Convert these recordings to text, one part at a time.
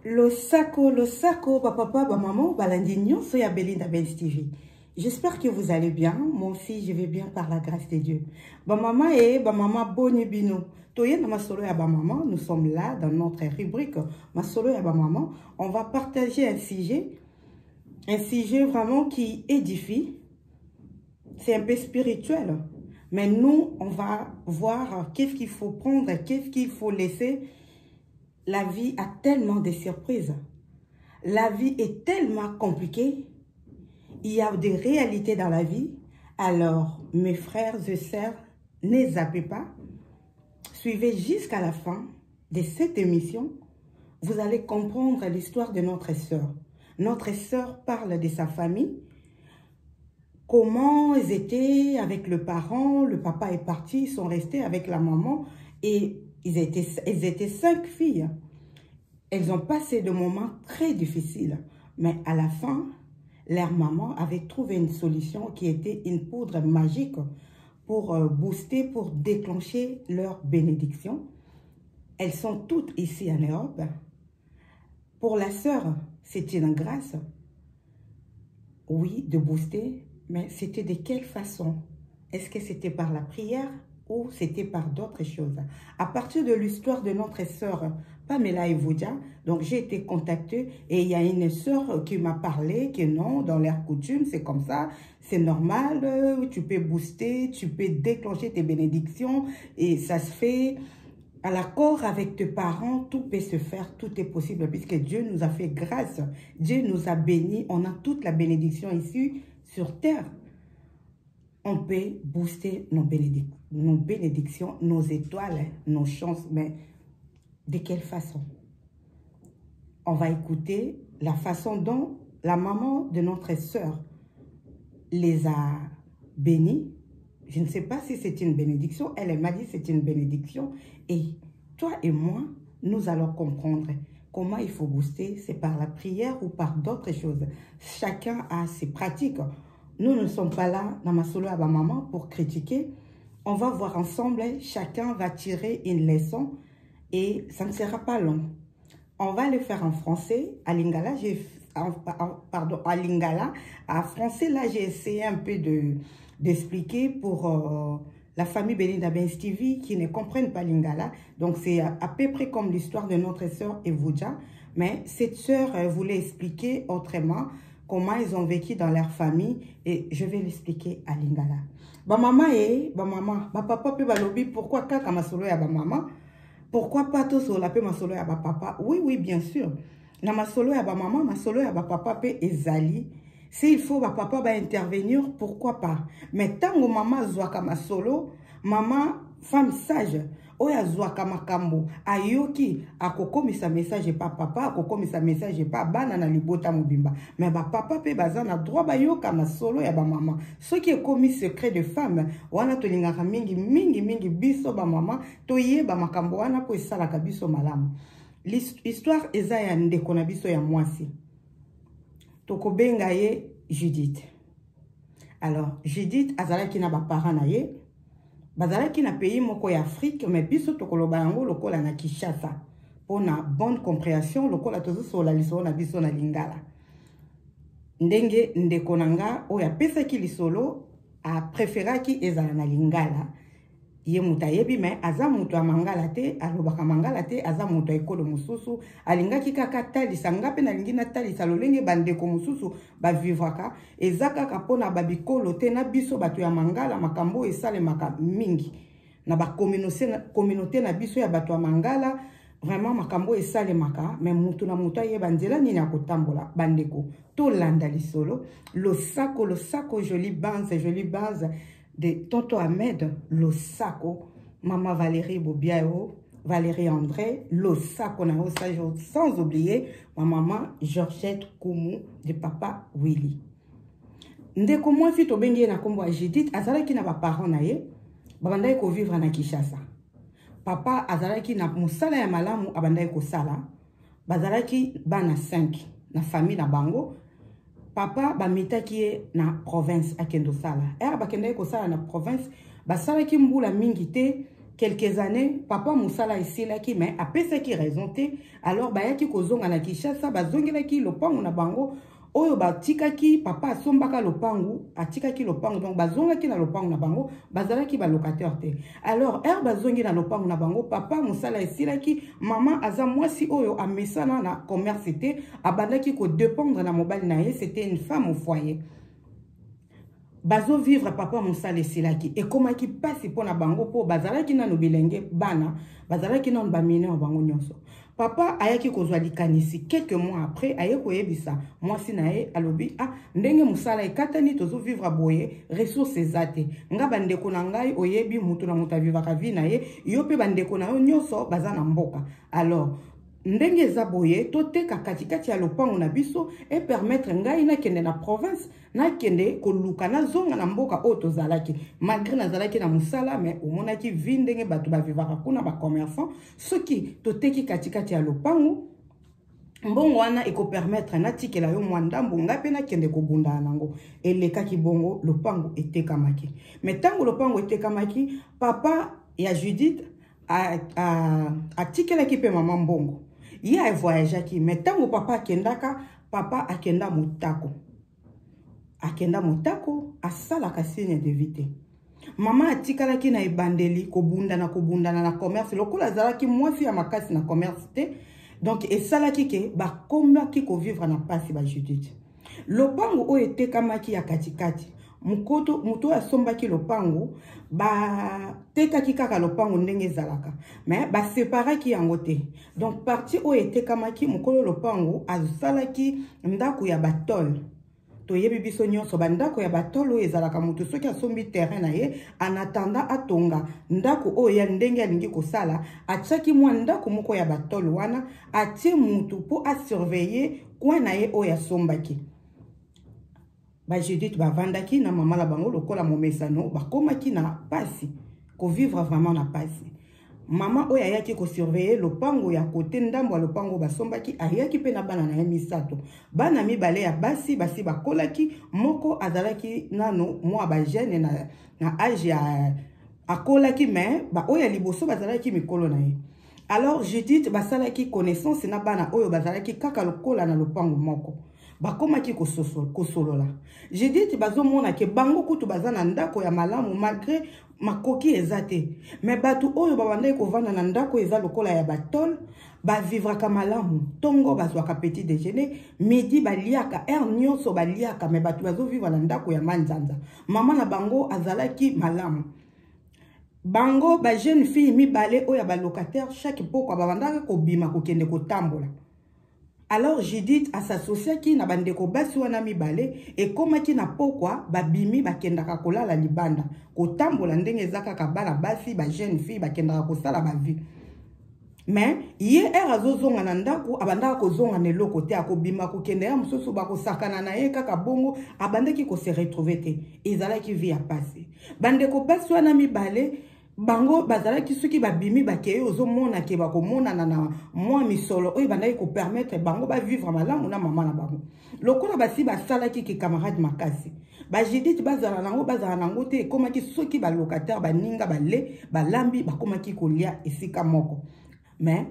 Losako, losako, ba papa, ba maman, balandi nyonso ya Belinda Benz TV. J'espère que vous allez bien. Moi aussi, je vais bien par la grâce de Dieu. Ba maman et ba maman boni bino. Toye na masolo ya ba maman, nous sommes là dans notre rubrique Masolo ya ba maman. On va partager un sujet vraiment qui édifie. C'est un peu spirituel. Mais nous, on va voir qu'est-ce qu'il faut prendre, qu'est-ce qu'il faut laisser. La vie a tellement de surprises. La vie est tellement compliquée. Il y a des réalités dans la vie. Alors, mes frères et sœurs, ne zappez pas. Suivez jusqu'à la fin de cette émission. Vous allez comprendre l'histoire de notre sœur. Notre sœur parle de sa famille. Comment ils étaient avec le parent. Le papa est parti, ils sont restés avec la maman. Et ils étaient 5 filles. Elles ont passé des moments très difficiles. Mais à la fin, leur maman avait trouvé une solution qui était une poudre magique pour booster, pour déclencher leur bénédiction. Elles sont toutes ici en Europe. Pour la sœur, c'est une grâce. Oui, de booster, mais c'était de quelle façon? Est-ce que c'était par la prière ou c'était par d'autres choses? À partir de l'histoire de notre sœur Pamela Evodia, donc j'ai été contactée et il y a une sœur qui m'a parlé que non, dans leur coutume, c'est comme ça, c'est normal, tu peux booster, tu peux déclencher tes bénédictions et ça se fait à l'accord avec tes parents, tout peut se faire, tout est possible puisque Dieu nous a fait grâce, Dieu nous a bénis, on a toute la bénédiction ici sur terre. On peut booster nos bénédictions, nos étoiles, nos chances, mais de quelle façon? On va écouter la façon dont la maman de notre sœur les a bénis. Je ne sais pas si c'est une bénédiction. Elle, elle m'a dit c'est une bénédiction. Et toi et moi, nous allons comprendre comment il faut booster. C'est par la prière ou par d'autres choses. Chacun a ses pratiques. Nous ne sommes pas là dans Masolo ya ba maman pour critiquer. On va voir ensemble. Chacun va tirer une leçon et ça ne sera pas long. On va le faire en français. À Lingala, j'ai, en, en, pardon, à Lingala, à français, là, j'ai essayé un peu d'expliquer pour la famille Belinda Benz TV qui ne comprennent pas Lingala. Donc, c'est à peu près comme l'histoire de notre sœur Evodia. Mais cette sœur voulait expliquer autrement comment ils ont vécu dans leur famille. Et je vais l'expliquer à Lingala. Ba maman et ba maman, ba papa pe balobi, pourquoi kaka masolo ya ba maman? Pourquoi pas tous la pe masolo ya ba papa? Oui, oui, bien sûr. Na masolo ya ba maman, masolo ya ba papa pe ezali. S'il faut ba papa ba intervenir, pourquoi pas? Mais tango maman zwaka masolo, maman femme sage, oya zwaka makambo, ayoki akokomisa message pa papa, akokomisa message pa bana na libota mobimba. Mais ba papa pe baza na droit ba yoka masolo ya ba maman. Soki ekomi secret de femme, wana tolingaka mingi mingi mingi biso ba maman, toyeba makambo wana po esalaka biso malamu. L'histoire eza ya ndeko na biso ya mwasi. Tokobenga ye Judith. Alors Judith azalaki na ba parents na ye, bazalaki na pays moko ya Afrique, mais biso tokoloba yango lokola na Kinshasa pona bonne compréhension, lokola tozosola lisolo na biso na Lingala. Ndenge ndeko na nga oyo apesaki lisolo a préféraki ezala na Lingala. Ye moto ayebi, mais aza moto ya mangala te, alobaka mangala te, aza moto ya ekolo mosusu, alingaki kaka talisa nga mpe nalingi natalisa lolenge bandeko mosusu bavivraka, eza kaka mpona ba bikolo te, na biso bato ya mangala makambo oyo esalemaka mingi na ba communauté na biso ya bato ya mangala, vraiment makambo oyo esalemaka, mais moto na moto ayeba nzela nini ya kotambola. Bandeko, tolanda lisolo. Losako, losako, jolie base, jolie base de Tonton Ahmed, losako, Maman Valérie Bobiao, Valérie André, losako na osa, sans oublier ma maman Georgette Koumou de papa Willy. Ndeko mwasi tobengi ye na kombo ya Judith, azalaki na ba parents na ye, babandaki ko vivre na Kinshasa. Papa azalaki na mosala ya malamu abandaki kosala, bazalaki bana 5 na famille na bango. Papa bamitaki ye na province akende kosala. Ere bakendaki kosala na province, basalaki mbula mingi te. Quelques années, papa mosala esilaki, mais apesaki raison te. Alors bayaki kozonga na Kinshasa, bazongelaki lopango na bango oyo batikaki. Papa asombaka lopango, atikaki lopango, donc bazongaki na lopango na bango, bazalaki balocataire te. Alors heure bazongi na lopango na bango, papa mosala esilaki, mama aza mwasi oyo amesana na commerce te, abandaki kodépendre na mobali na ye, c'était une femme au foyer. Bazovivre, papa mosala esilaki, ekomaki mpasi mpo na bango, mpo bazalaki nano bilenge, bana bazalaki nano bamineur bango nyonso. Papa ayaki kozwa likanisi quelques mois après, aye koyebisa mwasi na ye, alobi: "Ah, ndenge mosala ekatani, tozovivre boye, ressource eza te. Nga bandeko na ngai, oyebi, moto na moto avivaka vie na ye, yo mpe bandeko na yo nyonso baza na mboka. Alors ndenge eza boye, toteka katikati ya lopango na biso, epermettre ngai nakende na province, nakende koluka, nazonga na mboka oyo tozalaki. Malgré nazalaki na mosala, mais omonaki vie ndenge bato bavivaka kuna, bacommerçant. Soki toteki katikati ya lopango, mbongo wana ekopermettre natikela yo mwa ndambo, ngai mpe nakende kobundana nango." Elekaki bongo, lopango etekamaki. Mais ntango lopango etekamaki, papa ya Judith atikelaki mpe mama mbongo. Ye avoyageaki, mais ntango papa akendaka, papa akenda motako, akenda motako, asalaka signe de vie te. Mama atikalaki na ebandeli kobundana, kobundana na commerce. Lokola azalaki mwasi ya makasi na commerce te, donc esalaki ke bakomaki kovivre na mpasi. Bajudith, lopango oyo etekamaki ya katikati, mokoto moto oyo asombaki lopango, batekaki kaka lopango ndenge ezalaka, mais baseparaki yango te. Donc partie oyo etekamaki, mokolo lopango asalaki ndako ya batole. Toyebi biso nyonso bandako ya batole oyo ezalaka, moto soki asombi terrain na ye, en attendant atonga ndako oyo ya ndenge alingi kosala, atiaki mwa ndako moko ya batole wana, atie mutu mpo asurveiller coin na ye oyo asombaki. Bajudith bavandaki na mama na bango lokola momesano, bakomaki na pasi, kovivre vraiment na pasi. Mama oyo ayaki kosurveiller lopango ya kote, ndambo ya lopango basombaki, ayaki mpe na bana na ye misato. Bana mibale ya basi basi bakolaki, moko azalaki nano mwa bajeune na age ya akolaki, mais baoyo ya liboso bazalaki mikolo na ye. Alors Judith basalaki connaissance na bana oyo bazalaki kaka lokola na lopango moko, bakomaki kosolola. Judith bazomona ke bango kutu baza na ndako ya malamu malgré makoki eza te, mais bato oyo babandaki kovanda na ndako eza lokola ya batole bavivraka malamu. Ntongo bazwaka petit déjeuner, midi baliaka, heure nyonso baliaka, mais bato bazovivre na ndako ya manzanza. Mama na bango azalaki malamu. Bango bajeune fille mibale oyo ya balocataire, chaque pokwa babandaka kobima, kokende kotambola. Alors Judith asasosiaki na bandeko basi wana mibale. Ekomaki na pokwa, babimi, bakendaka kolala libanda, kotambola ndenge eza kaka bana basi, bajeune fille bakendaka kosala bavie. Mais ye, heure azozonga na ndako, abandaka kozonga na eloko te. Akobima, kokende ya mosusu, bakosakana na ye kaka bongo, abandaki kose retrouver te. Ezalaki vie ya pasi. Bandeko basi wana mibale, bango bazalaki, soki babimi, bakei, ozomona ke bakomonana na mwa misolo oyo ebandaki kopermettre bango bavivre malamu na mama na bango. Lokola basi basalaki ke camarade makasi, bajudith bazala nango, bazala nango te. Ekomaki soki balocataire baninga bale balambi, bakomaki kolia esika moko. Mais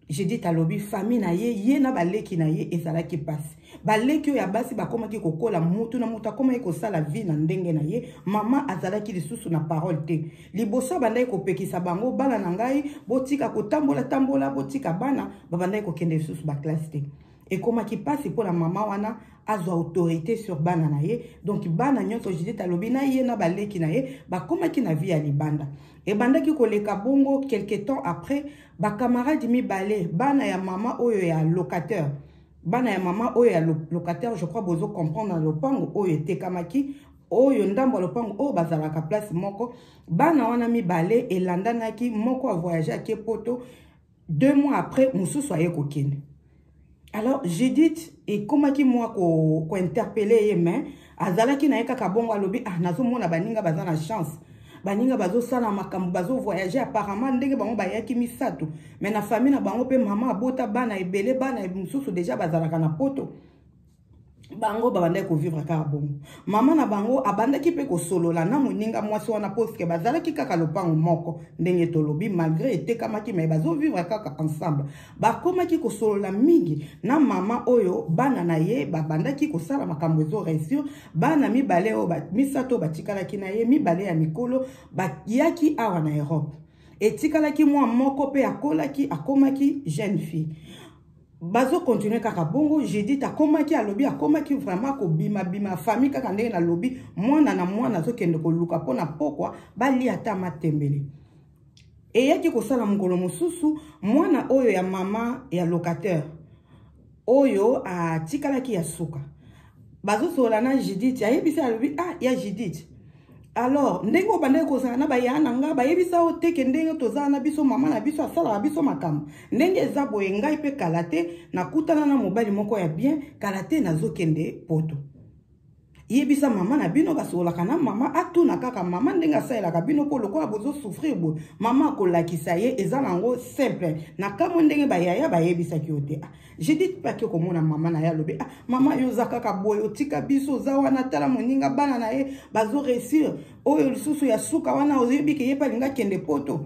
Judith alobi famille na ye, ye na baleki na ye, ezalaki mpasi. Baleki oyo ya basi bakomaki kokola, mutu na moto akomaki kosala vie na ndenge na ye. Mama azalaki lisusu na parole te. Liboso abandaki kopekisa bango: "Bana na ngai, botika kotambola tambola, botika." Bana babandaki kokende lisusu baclasse te. Ekomaki mpasi mpona mama wana azwa autorité sur bana na ye. Donc bana nyonso, Judith alobi, na ye na baleki na ye, bakomaki na vie ya libanda. Ebandaki koleka bongo. Quelque temps après, bakamarade mibale, bana ya mama oyo ya locataire, bana ya mama oyo ya locataire, je crois bozo comprendre, na lopango oyo etekamaki, oyo ndambo ya lopango oyo bazalaka place moko, bana wana mibale elandanaki. Moko avoyage, ake Poto. 2 mois après, mosusu aye kokende. Alors Judith ekomaki mwa kointerpeller ko ye, mais azalaki na ye kaka bongo. Alobi: "Ah, nazomona baninga baza na chance, baninga bazosala makambo, bazovoyage." Apparemment ndenge bango bayaki misato, mais na famille na bango mpe mama abota bana ebele, bana mosusu déjà bazalaka na Poto. Bango babandaki kovivre kaka bongo. Mama na bango abandaki mpe kosolola na moninga mwasi wana, puisque bazalaki kaka lopango moko, ndenge tolobi, malgré etekamaki, mais bazovivre kaka ensemble. Bakomaki kosolola mingi na mama oyo. Bana na ye babandaki kosala makambo ezo réussir. Bana mibale oyo, misato oyo batikalaki na ye, mibale ya mikolo bayaki awa na Europe. Etikalaki mwa moko mpe akolaki, akomaki jeune fille. Bazocontinuer kaka bongo. Judith akomaki, alobi akomaki vraiment kobimabima famille kaka ndenge nalobi, mwana na mwana azokende koluka mpona pokwa balia ata matembele. Eyaki kosala mokolo mosusu, mwana oyo ya mama ya locataire oyo atikalaki ya suka, bazosolola na Judith. Ayebisi, alobi: "Ah, ya Judith, alors ndenge obandaki kozala na baya na nga, bayebisa yo teke ndenge tozala na biso, mama na biso asalaka biso makambo ndenge eza boye. Ngai mpe kala te nakutana na mobali moko ya bien, kala te nazokende Poto. Yebisa mama na bino basololaka na mama, atuna kaka mama ndenge asalelaka bino, mpo lokola bozosouffrir boye, mama akolakisa ye. Eza nango simple. Na kamwe ndenge bayaya bayebisaki yo te." Ah, Judith mpe ake komona mama na ye, alobi: "Ah mama, yo oza kaka boye, otika biso, oza wana, tala moninga, bana na ye bazoréussir. Oyo lisusu ya suka wana, oyebi ke ye mpe alingi akende Poto.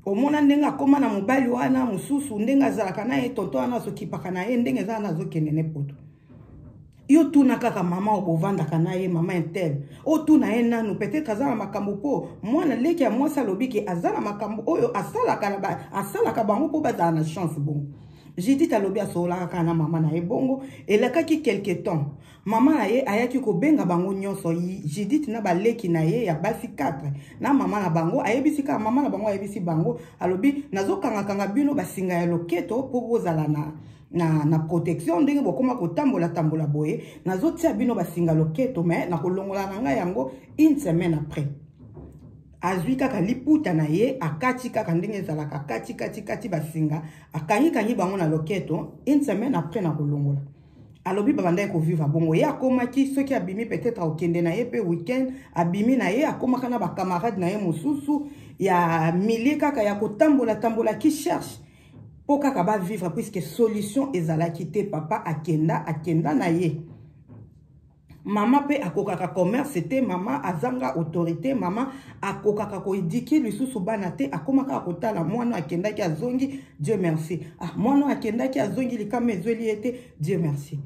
Omona ndenge akóma na mobali wana mosusu, ndenge azalaka na ye, tonton wana azokipaka na ye, ndenge eza wana, azokende ne Poto. Yo tuna kaka mama oyo bovandaka na ye, mama un tel, otuna ye nanu, peut-être aza na makambo." Mpo mwana leki ya mwasi alobi ke aza na makambo oyo asalaka bango mpo bazala na chance bongo. Judith alobi asololaka kaka na mama na ye bongo. Elekaki quelque temps, mama na ye ayaki kobenga bango nyonso, Judith na baleki na ye ya basi 4 na mama na bango. Ayebisi kaka mama na bango, ayebisi bango, alobi: "Nazokangakanga bino basinga ya loketo mpo bozala na protection. Ndenge bokóma kotambola tambola boye, nazotia bino basinga loketo, mais nakolongola na ngai yango une semaine après." Azwi kaka liputa na ye, akati kaka ndenge ezalaka, akati kati kati basinga, akangikangi bango na loketo. "Une semaine après nakolongola." Alobi babandaki kovivre bongo. Ye akomaki, soki abimi, peut-être akokende na ye mpe weekend, abimi na ye, akomaka na bacamarade na ye mosusu ya milieu kaka ya kotambola tambola, qui cherche mpo kaka bavivre, puisque solution ezalaki te. Papa akenda, akenda na ye. Mama mpe akokaka commerce te, mama azanga autorité, mama akokaka koéduquer lisusu bana te. Akóma kaka kotala mwana akendaki azongi, Dieu merci. Ah, mwana akendaki azongi, likama ezweli ye te, Dieu merci.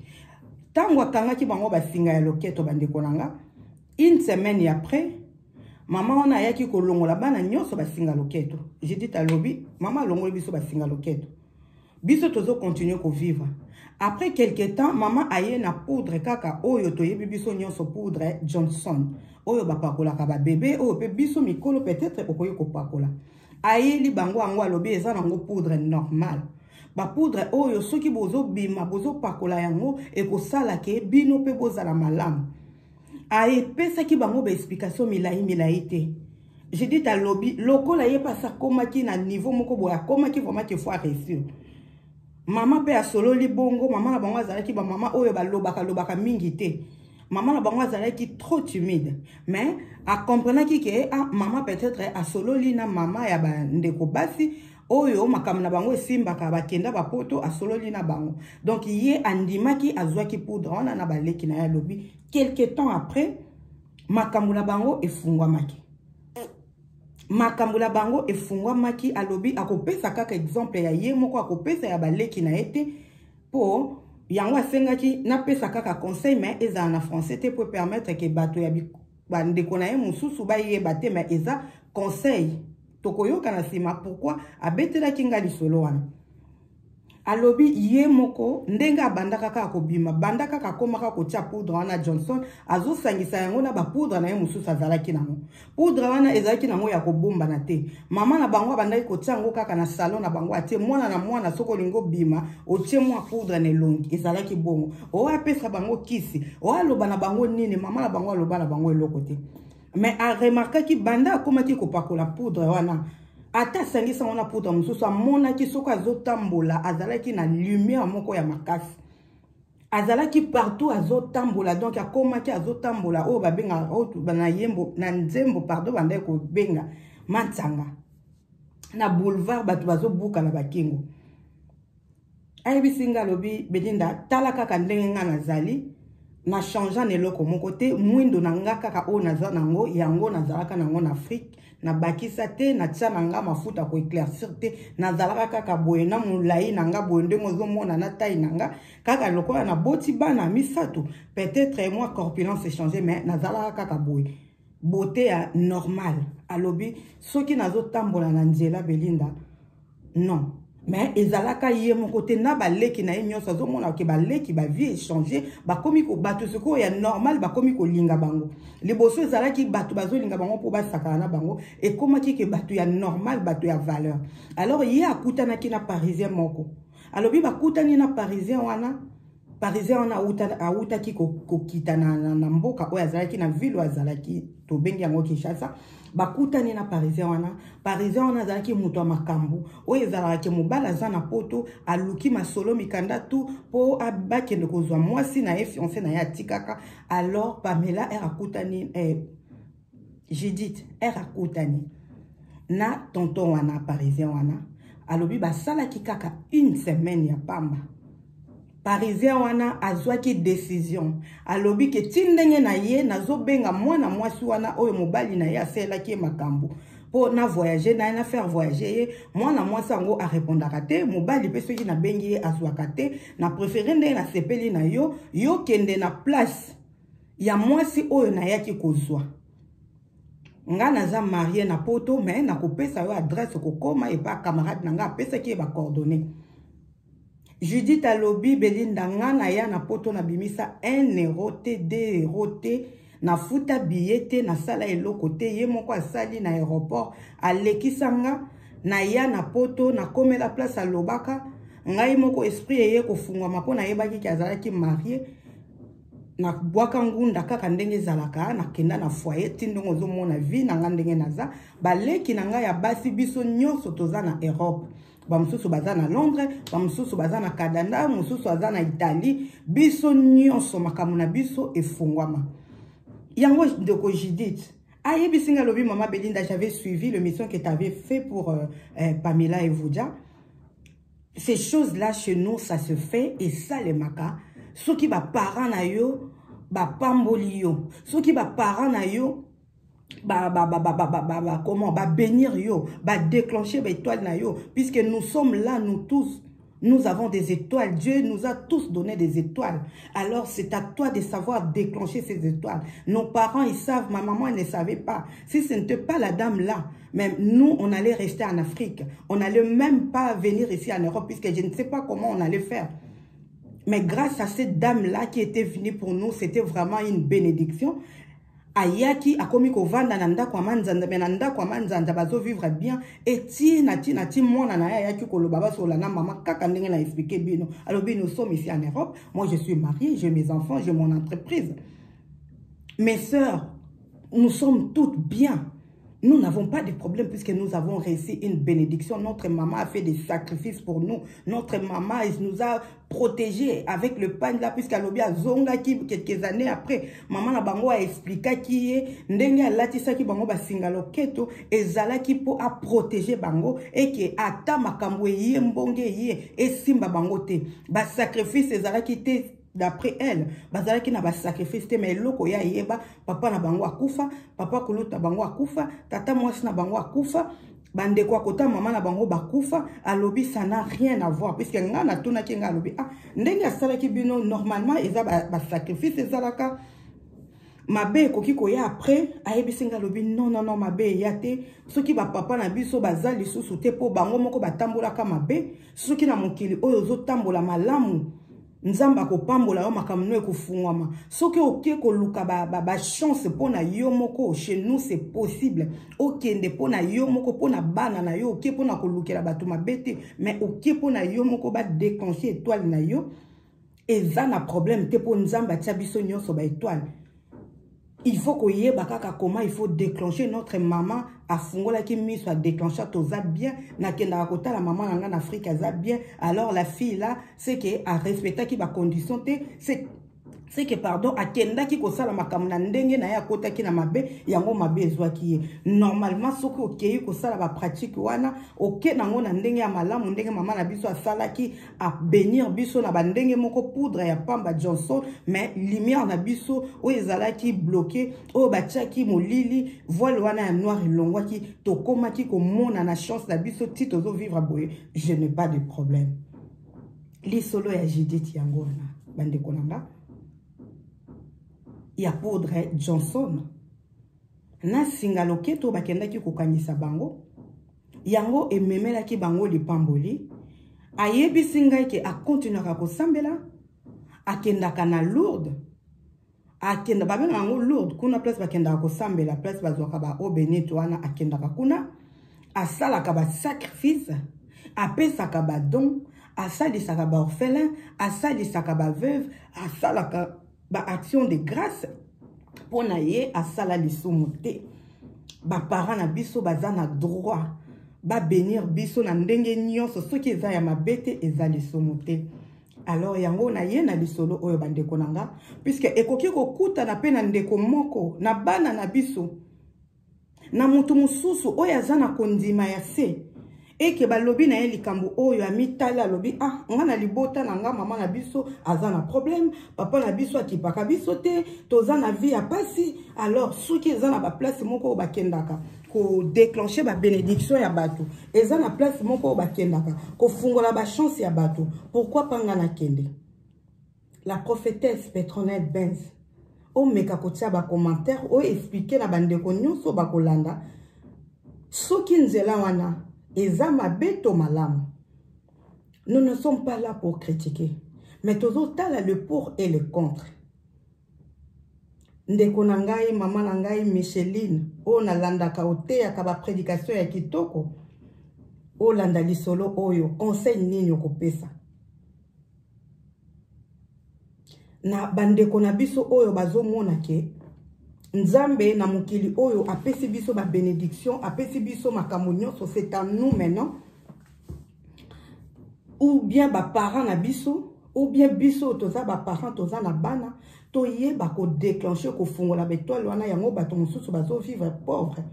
Ntango akangaki bango basinga ya loketo, bandeko na nga, une semaine après, mama wana ayaki kolongola bana nyonso basinga loketo. Judith alobi: "Mama alongoli biso basinga loketo, biso tozocontinuer kovivre." Après quelque temps, mama aye na poudre kaka oyo toyebi biso nyonso, poudre Johnson oyo bapakolaka babébé, oyo mpe biso mikolo peut-être okoki kopakola. Ayeli bango yango, alobi eza nango poudre normale, bapoudre oyo soki bozobima bozopakola yango, ekosala ke bino mpe bozala malamu. Ayepesaki bango baexplication milai milai te. Judith alobi lokola ye mpasi akomaki na niveau moko boye, akomaki vraiment ke faut aréussir. Mama mpe asololi bongo. Mama na bango azalaki bamama oyo balobaka lobaka mingi te. Mama na bango azalaki trop timide, mais acomprenaki ke ah, mama peut-être asololi na mama ya bandeko basi oyo makambo na bango esimbaka, bakenda bapoto, asololi na bango. Donc ye andimaki, azwaki poudre wana na baleki na ye. Alobi quelque temps après, makambo na bango efungwamaki, makambo na bango efungwamaki. Alobi akopesa kaka exemple ya ye moko, akopesa ya baleki na ye te, mpo yango asengaki napesa kaka conseil, mais ezala na français te po permettre ke bato ya bandeko na ye mosusu bayeba te. Mais eza conseil, tokoyoka na nsima pourquoi abetelaki nga lisolo wana. Alobi ye moko ndenge abandaka kaka kobima, banda kaka akomaka kotia poudre wana Johnson, azosangisa yango na bapoudre na ye mosusu azalaki nango. Poudre wana ezalaki nango ya kobombana te. Mama na bango abandaki kotia yango kaka na salon na bango, atie mwana na mwana, soki olingi obima, otie mwa poudre na elongi. Ezalaki bongo. Oyo apesa bango kisi, oyo aloba na bango nini, mama na bango aloba na bango eloko te. Mais aremarquaki, banda akomaki kopakola poudre wana, ata asangisi yango na poudre mosusu, amonaki soki azotambola, azalaki na lumière moko ya makasi, azalaki partout azotambola. Donc akomaki azotambola oyo babengaka, oyo na yembo, na nzembo, pardon, bandaki kobenga matsanga na boulevard, bato bazobuka na bakingo. Ayebisi nga, alobi: "Belinda, tala kaka ndenge nga nazali." Na changea na eloko moko te, mwindo na nga kaka oyo naza nango, yango nazalaka nango na Afrique, nabakisa te, natia na nga mafuta ko éclaircir te, nazalaka kaka boye na molai na nga boye ndenge ozomona na taille na nga kaka lokola naboti bana misato, peut-être moi corpulence échange, mais nazalaka kaka boye, beauté ya normal. Alobi soki nazotambola na nzela, Belinda, non, mais ezalaka ye moko te, na baleki na ye nyonso. Azomona ke baleki bavie échange, bakomi bato sikoyo ya normal, bakomi kolinga bango. Liboso ezalaki bato bazolinga bango mpo basakana na bango, ekomaki ke bato ya normal, bato ya valeur. Alors ye akutanaki na Parisien moko. Alobi bakutani na Parisien wana, Parisien wana awutaki kokita na mboka oyo azalaki, na ville oyo azalaki, tobengi yango Kinshasa. Bakutani na Parisien wana. Parisien wana azalaki moto ya makambo oyo ezalaka ke mobali aza na Poto, aluki masolo, mikanda tu mpo bakende kozwa mwasi na ye, fiancé na ye atikaka. Alors Pamela ere akutani, Judith ere akutani na tonton wana, Parisien wana, alobi basalaki kaka une semaine ya pamba. Parisien wana azwaki décision, alobi ke ti ndenge na ye nazobenga mwana mwasi wana oyo mobali na ye asalelaki ye makambo mpo na voyage na ye, na faire voyager ye, mwana mwasi yango arépondaka te, mobali mpe soki nabengi ye azwaka te. Na préféré ndenge nasepeli na yo, yo kende na place ya mwasi oyo nayaki kozwa. Nga naza marié na Poto, mais nakopesa yo adresse, kokoma epa camarade na nga. Apesaki ye bacoordonnées. Judith alobi: Belinda, nga na ya na Poto, nabimisa 1 euro te, 2 euro te, nafuta billet te, nasala eloko te. Ye moko asali na aéroport, alekisa nga naya na Poto, nakomela place. Alobaka ngai moko esprit eye kofungwama mpo nayebaki ke azalaki marié. Nabwaka ngunda kaka ndenge ezalaka, nakenda na foyer ti ndenge ozomona vie na nga ndenge naza. Baleki na ngai ya basi, biso nyonso toza na Europe, bamosusu baza na Londres, bamosusu baza na Canada, mosusu aza na Italie. Biso nyonso makambo na biso efungwama. Yango ndeko Judith ayebisi nga, alobi: Mama Belinda, j'avais suivi l'émission que tu avais fait pour Pamela Evuja. Ces choses là chez nous, ça se fait. Esalemaka soki baparent na yo bapamboli yo, soki baparent na yo ba, ba, ba, ba, ba, ba, ba, ba, comment babénir yo, badéclencher baétoile na yo, puisque nous sommes là, nous tous, nous avons des étoiles. Dieu nous a tous donné des étoiles. Alors, c'est à toi de savoir déclencher ces étoiles. Nos parents, ils savent. Ma maman, elle ne savait pas. Si ce n'était pas la dame là, mais nous, on allait rester en Afrique. On n'allait même pas venir ici en Europe, puisque je ne sais pas comment on allait faire. Mais grâce à cette dame-là qui était venue pour nous, c'était vraiment une bénédiction. Ayaki, akomi kovanda na ndako ya manzanza, me na ndako ya manzanza bazovivre bien. Etina ntina ti mwana na ye ayaki koloba, basola na mama kaka ndenge na expliquer bino. Alobi: nous sommes ici en Europe, moi je suis mariée, j'ai mes enfants, j'ai mon entreprise, mes sœurs, nous sommes toutes bien. Nous n'avons pas de problème puisque nous avons reçu une bénédiction. Notre maman a fait des sacrifices pour nous. Notre maman, elle nous a protégés avec le pain là, puisqu'alobi azongaki quelques années après. Maman na bango a expliqué qui est ndenge alatisaki bango basinga loketo ezalaki po a protéger bango et que ata makambo ye mbonge ye esimba bango te. Ba sacrifice ezalaki te. D'après elle, bazalaki na basacrifice te, mais eloko ya eyeba, papa na bango akufa, papa kuluta bango akufa, tata mwasi na bango akufa, bandeko akota mama na bango bakufa. Alobi ça n'a rien à voir, puisque nga natunaki nga, alobi: ah, ndenge asalaki bino, normalement eza basacrifice ezalaka mabe ekoki koya après. Ayebisi nga, alobi: non, non, non, mabe eya te soki bapapa na biso baza lisusu te, mpo bango moko batambolaka mabe. Soki na mokili oyo ozotambola malamu, Nzambe akopambola yo, makambo no ekofungwama. Soki oke koluka bachance ba, ba mpo na yo moko, chez nous c'est possible, okende mpo na yo moko, mpo na bana na yo, oke mpo na kolukela bato mabe te, mais oke mpo na yo moko, badéclenche étoile na yo, eza na problème te, mpo Nzambe atia biso nyonso baétoile. Il faut koyeba kaka comment il faut déclencher. Notre maman afungolaki miso, adéclencha, toza bien. Nakendaka kotala mama na nga na Afrique, aza bien. Alors la fille là, c'est que arespectaki bacondition te, c'est C'est que pardon, akendaki kosala makambo na ndenge na ye, akotaki na mabe yango, mabe ezwaki ye. Normalement, soki okei kosala bapratique wana, oke nango na ndenge ya malamu, ndenge mama na biso asalaki, abénir biso na bandenge moko, poudre ya pamba Johnson, mais lumière na biso oyo ezalaki bloqué, oyo batiaki molili, voile wana ya noir elongwaki, tokomaki komona na chance na biso ti tozovivre boye. Je n'ai pas de problème. Lisolo ya Judith yango wana, bandeko na nga, ya poudre Johnson na singa loketo bakendaki kokangisa bango, yango ememelaki bango lipamboli. Ayebisi ngai ke akontinuaka kosambela, akendaka na Lourdes, akenda, babengaka yango Lourdes kuna, place bakendaka kosambela, place bazwaka ba eau bénite wana. Akendaka kuna, asalaka basacrifice, apesaka badon, asalisaka baorphelin, asalisaka baveuve, asalaka baaction de grâce. Mpo na ye, asala lisumu te. Baparent na biso baza na droit babénir biso na ndenge nyonso, soki eza ya mabe te, eza lisumu te. Alors yango na ye na lisolo oyo, bandeko na nga, puisque ekoki kokutana mpe na ndeko moko na bana na biso, na moto mosusu oyo aza na kondima ya se eke balobi na ye likambo oyo, amitali, alobi: "Ah, nga na libota na nga, mama na biso aza na problème, papa na biso akipaka biso te, toza na vie ya pasi." Alors soki eza na baplace moko oyo bakendaka kodéclenche babénédiction ya bato, eza na place moko oyo bakendaka kofungola bachance ya bato, pourquoi pas nga nakende? La prophétesse Petronel Benz, omeka kotia bacommentaire oyo, explique na bandeko nyonso bakolanda soki nzela wana eza mabe to malamu. Nous ne sommes pas là pour critiquer, mais tozotala le pour et le contre. Ndeko na ngai, mama na ngai Micheline, oyo nalandaka, oteyaka baprédication ya kitoko, olanda lisolo oyo, conseil nini okopesa na bandeko na biso oyo bazomona ke Nzambe na mokili oyo apesi biso babénédiction, apesi biso makambo nyonso, c'est à nous maintenant, ou bien baparent na biso, ou bien biso toza baparent, toza na bana, toyeba kodéclenche, kofungola baétoile wana? Yango bato mosusu bazovivre pauvre.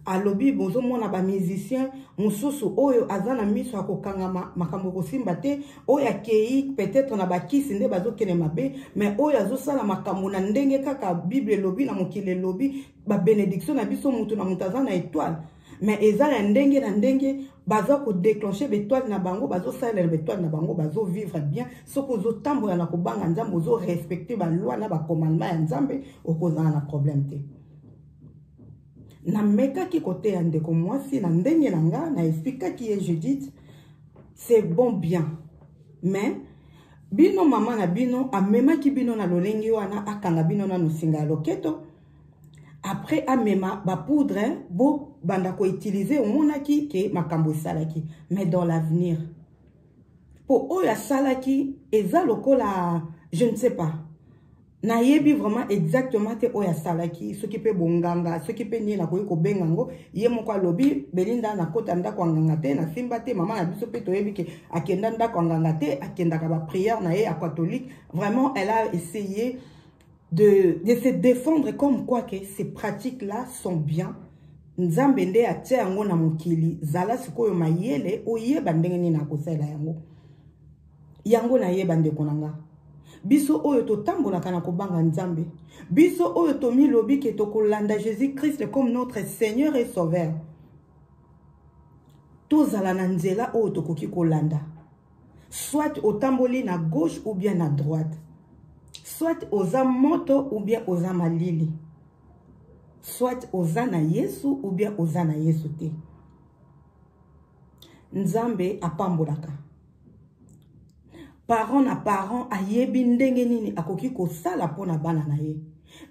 Alobi bozomona bamusicien mosusu oyo aza na miso ya kokangama, makambo kosimba te, oyo akei peut-être na bakisi nde bazokende mabe, mais oyo azosala makambo na ndenge kaka Bible elobi, na mokili elobi, babénédiction na biso, moto na moto aza na étoile, mais eza ya ndenge na ndenge. Baza kodéclenche baétoile na bango, bazosalela baétoile na bango, bazovivre bien. Soki ozotambola na kobanga Nzambe, ozorespecte baloi na bacommandement ya Nzambe, okozala na problème te. Namekaki koteya ndeko mwasi na ndenge na nga, na expliquaki ye: "Judith, c'est bon, bien, mais bino, mama na bino amemaki bino na lolenge wana, akanga bino nanu singa ya loketo, après amema bapoudre, bobanda koutilize, omonaki ke makambo esalaki. Mais dans l'avenir, mpo oyo asalaki eza lokola, je ne sais pas, nayebi vraiment exactement te oyo asalaki, soki mpe bonganga, soki mpe nini nakoki kobenga yango." Ye moko alobi: "Belinda, nakota ndako ya nganga te, nasimba te. Mama na biso mpe toyebi ke akenda ndako ya nganga te, akendaka baprière na ye ya catholique." Vraiment, elle a essayé de se défendre comme quoi que ces pratiques là sont bien, Nzambe nde atia yango na mokili. Zala sikoyo mayele, oyeba ndenge nini akosalela yango. Yango nayeba, ndeko na nga, biso oyo totambolaka na kobanga Nzambe, biso oyo tomilobi ke tokolanda Jésus Christ comme notre Seigneur et Sauveur, tozala na nzela oyo tokoki kolanda, soit otamboli na gauche ou bien na droite, soit oza moto ou bien oza malili, soit oza na Yesu ou bien oza na Yesu te. Nzambe apambolaka parent na parent, ayebi ndenge nini akoki kosala mpona bana na ye.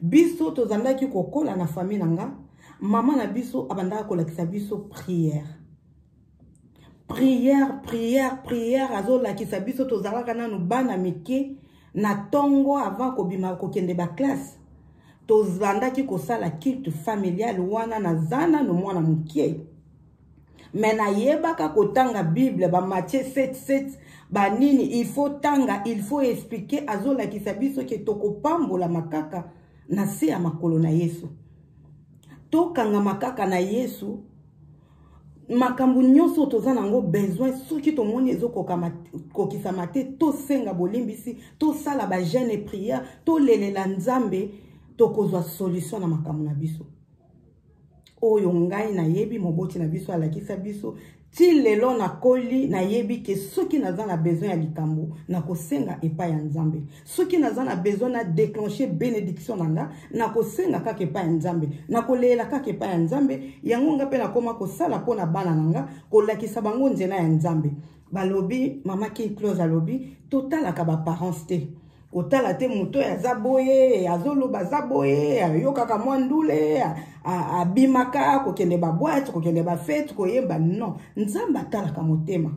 Biso tozalaki kokola na famille na nga, mama na biso abandaka kolakisa biso prière, prière, prière, prière. Azolakisa biso, tozalaka nanu bana mike, na ntongo avant kobima kokende baklasse, tozandaki kosala culte familial wana. Naza nanu mwana moke. Mais nayebaka kotanga Bible, ba Matthieu 7 7 banini, il faut tanga, il faut expliquer. Azolakisa biso ke tokopambolama kaka na se ya makolo na Yesu, tokangama kaka na Yesu. Makambo nyonso toza nango besoin, soki tomoni ezokokisama te, tosenga bolimbisi, tosala bajeûne et prière, tolelela Nzambe, tokozwa solution na makambo na biso. Oyo ngai nayebi, moboti na biso alakisa biso ti lelo nakoli, nayebi ke soki naza na besoin ya likambo, nakosenga epai ya Nzambe. Soki naza na besoin na déclencher bénédiction na nga, nakosenga kaka epai ya Nzambe, nakolela kaka epai ya Nzambe. Yango nga mpe nakoma kosala mpo na bana na nga, kolakisa bango nzela ya Nzambe. Balobi, mama King Close alobi, totalaka baparence te, kotala te moto oyo aza boye, azoloba aza boye, ayokaka mwa ndule, abimaka kokende baboîte, kokende bafête, koyemba. Non, Nzambe atalaka motema.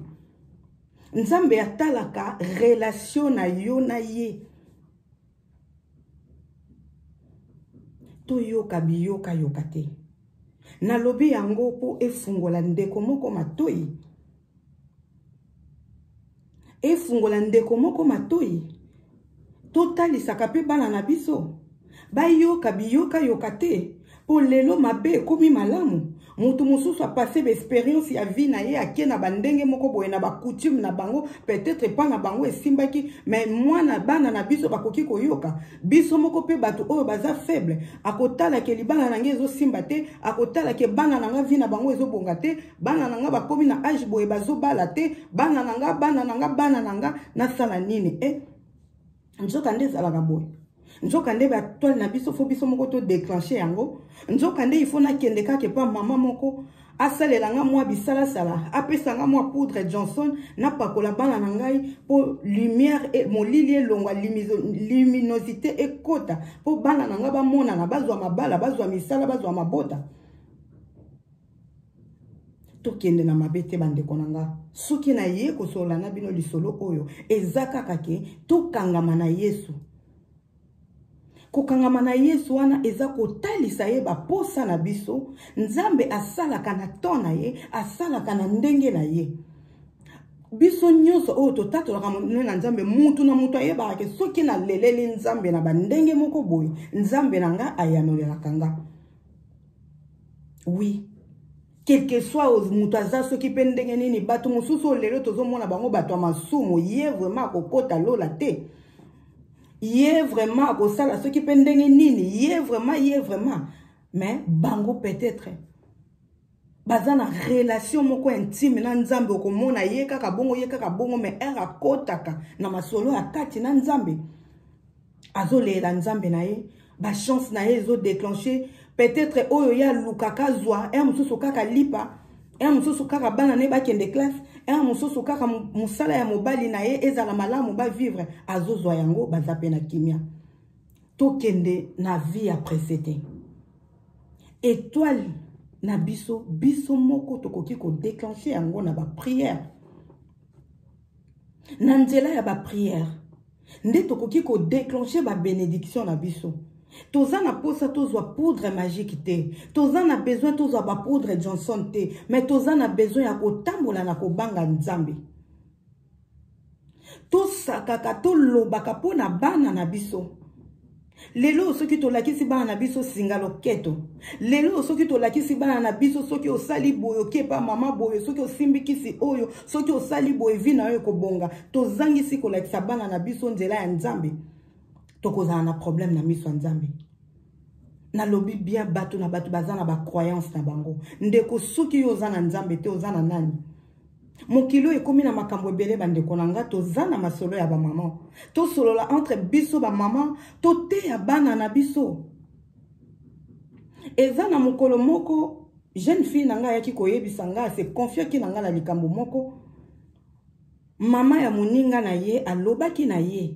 Nzambe atalaka relation na yo na ye. Toyoka biyokayoka te. Nalobi yango mpo efungola ndeko moko matoi, efungola ndeko moko matoi. Totalisaka mpe bana na biso bayoka biyokayoka te, mpo lelo mabe ekomi malamu. Moto mosusu apasse baexpérience ya vie na ye, ake na bandenge moko boye na bacoutume na bango, peut-être epa na bango esimbaki, mais mwana, bana na biso bakoki koyoka. Biso moko mpe bato oyo baza faible, akotala ke libala na ngai ezosimba te, akotala ke bana na nga, vie na bango ezobonga te, bana na nga bakomi na âge boye, bazobala te, bana na nga, bana na nga, bana na nga, nasala nini? E nzoka nde ezalaka boye, nzoka nde baétoile na biso, faut biso moko todéclenche yango. Nzoka nde ifo nakende kaka epa mama moko asalela nga mwa bisalasala, apesa nga mwa poudre Johnson, napakola bana na ngai mpo lumière e, molili elongwa, luminosité ekota, mpo bana na ngai bamonana, bazwa mabala, bazwa misala, bazwa mabota. Tokende na mabe te, bandeko na nga. Soki naye kosolola na bino lisolo oyo, eza kaka ke tokangama na Yesu. Kokangama na Yesu wana eza kotalisa ye baposa na biso. Nzambe asalaka na temps na ye, asalaka na ndenge na ye. Biso nyonso oyo totatolaka monene na Nzambe, mutu na mutu ayebaka ke soki naleleli Nzambe na bandenge moko boye, Nzambe na nga ayanolelaka nga. Oui, quel que soit moto aza soki mpe ndenge nini, bato mosusu oyo lelo tozomona bango bato ya masumu, ye vraiment akokota lola te, ye vraiment akosala soki mpe ndenge nini, ye vraiment, ye vraiment, mais bango peut-être baza na relation moko intime na Nzambe. Okomona ye kaka bongo, ye kaka bongo, mais ere akotaka na masolo ya kati na Nzambe, azolela Nzambe na ye, bachance na ye ezodéclenche. Peut-être oyo ye alukaka azwa, ere mosusu kaka lipa, ere mosusu kaka bana na ye bakende classe, ere mosusu kaka mosala ya mobali na ye ezala malamu, bavivre, azozwa yango, baza mpe na kimia. Tokende na vie ya presse te. Étoile na biso, biso moko tokoki kodéclenche yango na baprière. Na nzela ya baprière nde tokoki kodéclenche babénédiction na biso. Toza na mposa tozwa poudre magique te, toza na besoin tozwa bapoudre Johnson te, mais toza na besoin ya kotambola na kobanga Nzambe. Tosakaka, tolobaka mpo na bana na biso. Lelo soki tolakisi bana na biso singa loketo, lelo soki tolakisi bana na biso, soki osali boye, okepa mama boye, soki osimbi kisi oyo, soki osali boye, vie na yo ekobonga, tozangisi kolakisa bana na biso nzela ya Nzambe, tokozala na problème na miso ya Nzambe. Nalobi bien, bato na bato baza na bacroyance na bango. Ndeko, soki yo oza na Nzambe te, oza na nani? Mokili oyo ekómi na makambo ebele. Bandeko na nga, toza na masolo ya bamama, tosolola entre biso bamama, toteya bana na biso. Eza na mokolo moko, jeune fille na ngai ayaki koyebisa ngai, ase confiaki na ngai na likambo moko. Mama ya moninga na ye alobaki na ye,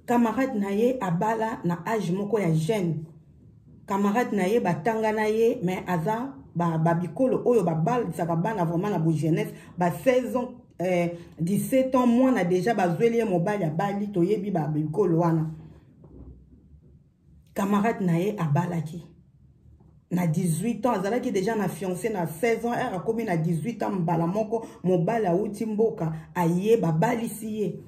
camarade na ye abala na âge moko ya jeune. Camarade na ye, batanga na ye, mais aza babikolo ba oyo babalisaka bana vraiment na bojeunesse, ba 16 ans, 17 ans, mwana déjà bazweli ye mobali, abali. Toyebi babikolo wana. Camarade na ye abalaki. Na 18 ans azalaki déjà na fiancé. Na 16 ans, ere akomi na 18 ans, mbala moko mobali awuti mboka, aye, babalisi ye.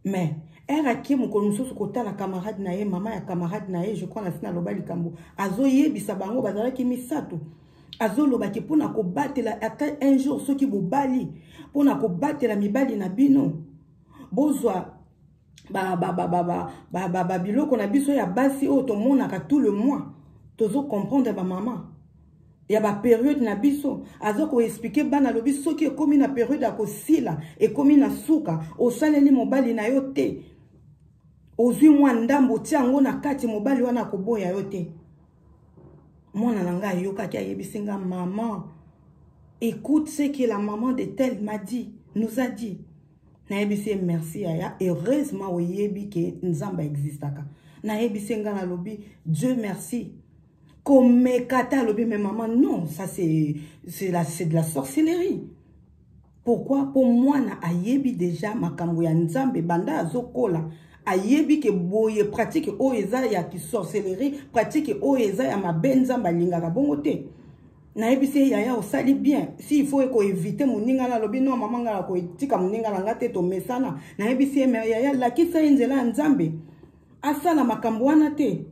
Mais ere akie mokolo mosusu kotala camarade na ye, mama ya camarade na ye, je crois na si naloba likambo, azoyebisa bango, bazalaki misato, azolobaki mpona kobatela, ata un jour soki bobali, mpona kobatela mibali na bino, bozwa babiloko na biso ya basi oyo tomonaka tout le mois. Tozocomprendre, bamama ya baperiode na biso. Aza koexpliquer bana, alobi soki ekómi na periode ya kosila, ekómi na suka, osaleli mobali na yo te, ozwi mwa ndambo, otia yango na kati, mobali wana akoboya yo te. Mwana na ngai ayokaki, ayebisi nga: "Maman, écoute ce que la maman de tel m'a dit, nous a dit." Nayebisi ye: "Merci yaya, heureusement oyebi ke Nzambe existaka." Nayebisi ye ngai, nalobi: "Dieu merci." Komeka te, alobi: "Mais maman, non, ça c'est de la sorcellerie." Pourquoi? Mpo mwana ayebi déjà makambo ya Nzambe banda azokola, ayebi ke boye pratique oyo eza ya kisorcellerie, pratique oyo eza ya mabe, Nzambe alingaka bongo te. Nayebisi ye: "Yaya, osali bien." Si il faut ekoéviter moninga na, alobi: "Non mama, ngai nakotika moninga na nga te, tomesana." Nayebisi ye: "Mais yaya, lakisa ye nzela ya Nzambe, asala makambo wana te."